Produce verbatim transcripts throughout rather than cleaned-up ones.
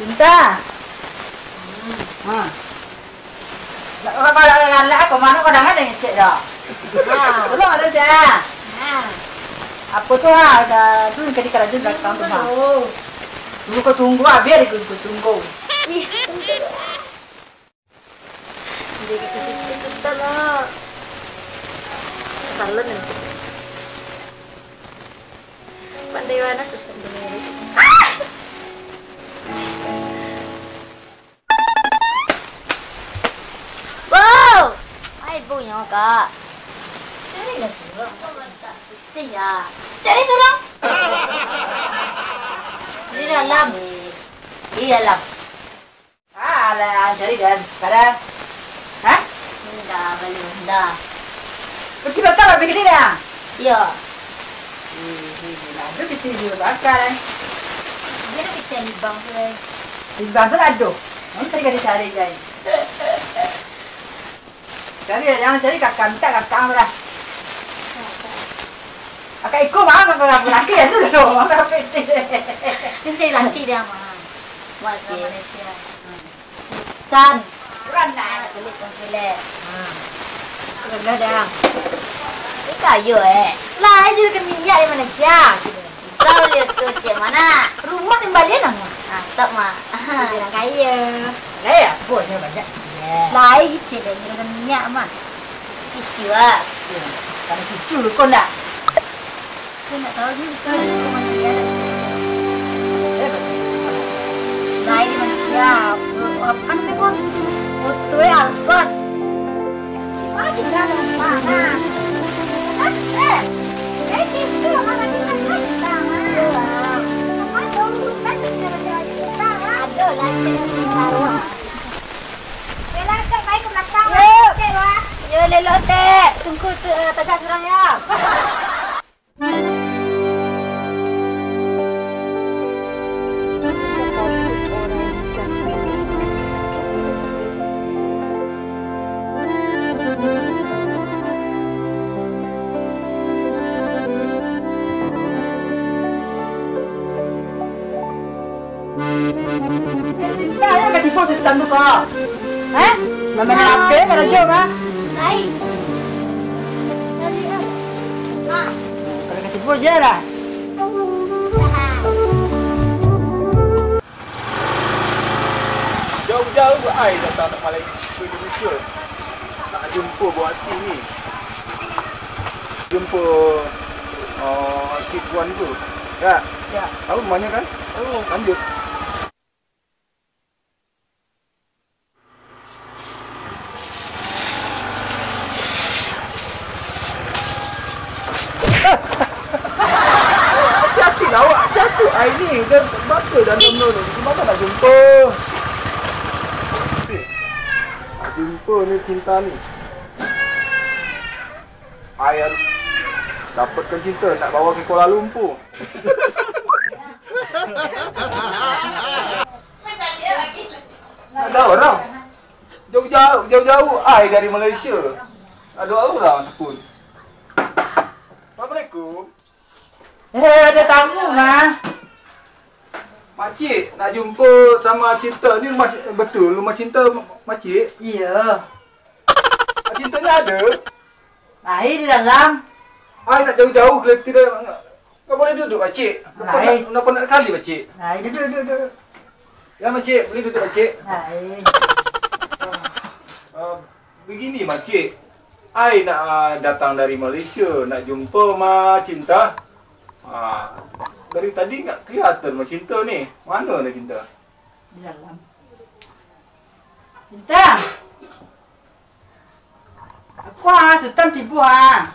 Cinta. Hmm. Ha. Nak kau galak-galak, kau mano kau dangan deh ngecek dah. Ha. Tolong ada, Cak. Ha. Apa tu, ha? Dah tu, kadi karajo belakang tu, ha. Tunggu, kau tunggu, abih hari kau tunggu. Ih, tunggu. Jadi ke situ kita lah. Salon di situ. Pandai mana sudah dulu. Ah! Wow! Ai, bunyo, Kak. Cari lah surang. Kok mantap putih ya? Cari surang. Di dalam. Di dalam. Ah, alah, cari dan. Kada. Hah? Indah, bali Honda. Pergi bakar, pergi dia. Iya. Ih, ih, ih, ada piti di bakar, eh. Dia ada piti di bank tu, eh. Di bank tu ada. Mana tadi kada cari, guys? Cari, jangan cari kakak, minta kakak lah. Kakak iko mah, kakak laki ya tu loh, kakak piti. Dia cari laki dia mah. Wah, Malaysia. Tan. Kurang dah. Ah, kulit tong cilik. Hmm. Rendah dah. Ni kayu, eh. Lah, ai juragan minyak di Malaysia. Bisa bali tu, cek mana? Rumah yang balian lah, mah. Ah, tak, mah. Bilang kaya. Kaya, bosnya banyak. Ya. Lah, ai cek dah juragan minyak, mah. Kicik, Wak. Ya. Kalau kicik, lu kau ndak? Saya nggak tahu aja di sana ada rumah saya ada sih. Lain manusia, apa namanya, Bos? Foto ya, Alfred. Mana kita ada rumah, nah? Eh, eh, eh, itu mana kita ada rumah, nah? Apa dong, kita ada rumah, kita ada rumah, nah? Ada lah, kita ada rumah. Yo. Yo, lelok, Tek. Sungkuh tu, eh, tagak surang, yo. Eh, Sinta, yo ka tibo setan tu ko. Eh? Mamain H P, karajo mah. Lain. Kalau ka tibo je lah. Jauah-jauah ai datang nak Malaysia, Indonesia. Nak jumpa buah hati ni. Jumpa, ah, Cik Puan tu. Ya? Ya. Tahu rumahnya kan? Tahu. Lanjut. Hati-hati lah awak jatuh ai ni. Dah baka dalam tu. Macam mana nak jumpa? Nak jumpa ni cinta ni. Ai, dapatkan cinta, nak bawa ke Kuala Lumpur. Ada orang. Jauh-jauh, jauh-jauh ai dari Malaysia. Ada orang sepun. Assalamualaikum. Eh, ada tamu mah. Makcik, nak jumpa sama Cinta. Ni rumah, betul rumah Cinta, Makcik? Iya. Cintanya ada? Ai di dalam. Ai nak jauh-jauh, keleti dah. Kau boleh duduk, Makcik? Napa nak, napa nak kali, Makcik? Ai, duduk, duduk, duduk. Ya, Makcik, boleh duduk, Makcik? Hai. Ah, begini, Makcik. Ai nak, ah, datang dari Malaysia, nak jumpa ma Cinta. Ah, dari tadi nggak kelihatan ma Cinta ni. Mana ni Cinta? Di dalam. Cinta! Aku, ah, Sutan tibo, ah.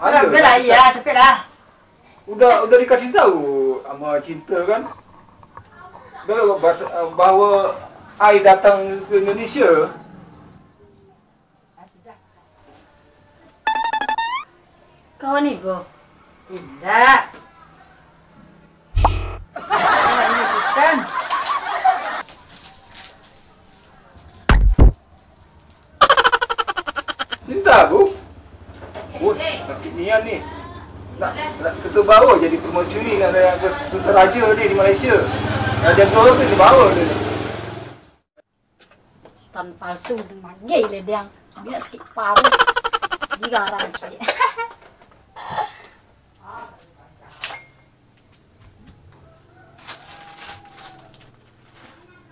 Ayo, Sutan. Udah, udah dikasih tahu sama Cinta kan? Udah bahas-, bahwa ai datang ke Indonesia. Kawan ibo? Indak. Kawan ibo Sutan. Cinta, Bu. Wah, cantik nian ni. Nak, nak kita bawa jadi permaisuri nak ada yang ber-, raja ni di Malaysia. Raja Johor tu dibawa dia. Sutan palsu, magai lediang. Dia sakik paruik. Digarang sakik.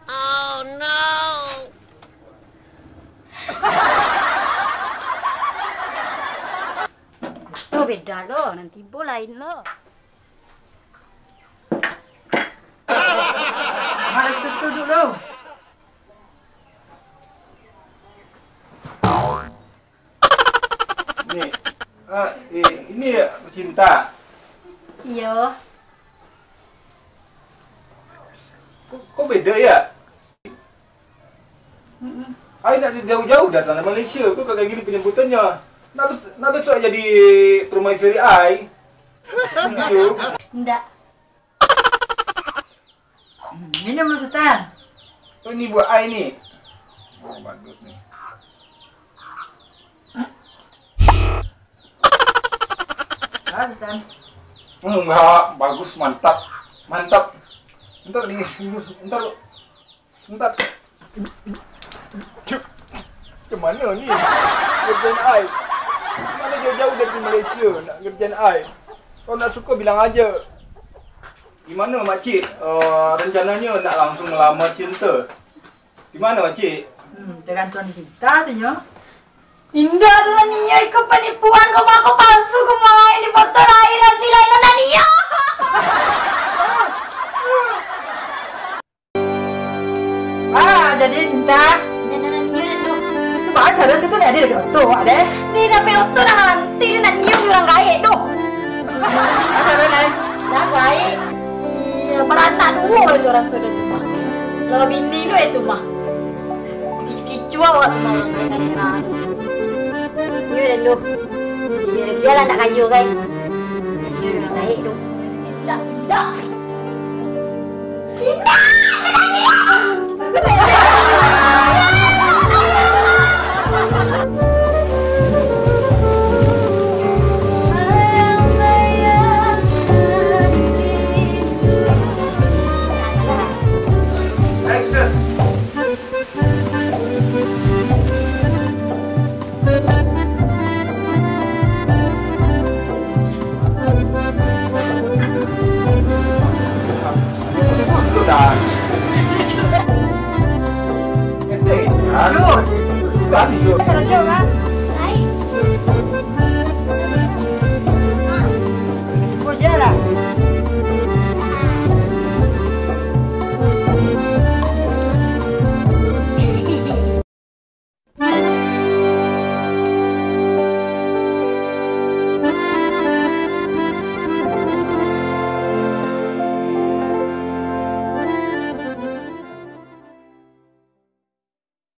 Oh no. Tu beda lo, nanti bo lain lo. Mana suka-suka duduk lo? Ni, ah, eh, ini ya, Cinta. Iyo. Kok, kok beda ya? Mm-mm. Ai nak jauh-jauh datang dari Malaysia, kok kayak gini penyebutannya? Nak bet-, nak besok jadi permaisuri ai? Gitu. Ndak. Hmm, minum lu, Sutan. Oh, ini buat ai ni. Oh, bagus ni. Ah, Sutan. Hmm, enggak, bagus, mantap. Mantap. Entar di, entar, entar. Cuk, ke mana ni? Ngerjain ai. Mana jauh-jauh dari Malaysia nak ngerjain ai? Kalau nak suka bilang aja. Gimana, Makcik? Eh, rencananya nak langsung melamar Cinta? Gimana, Makcik? Hmm, tergantung di Cinta tu nyo. Indak tu lah nio, iko penipuan ko mah, ko palsu ko mah, ini foto lain, asli lain, lah nio. Ah, jadi Cinta. Indak, indak, indak, indak, doh. Tu baa cara tu, tu nak ada lagi oto, ada? Ni dah pe oto dah nanti, dia nak nyium orang gaek doh. Baa cara, Nai? Dah gaek. Iya, baranak duo itu raso dia tu mah. Lawa bini tu itu mah. Kicu-kicu awak tu mah, orang gaek tadi mah. Iya, dan doh. Iya, biarlah nak kayo, kan. Iya, orang gaek doh. Indak, indak.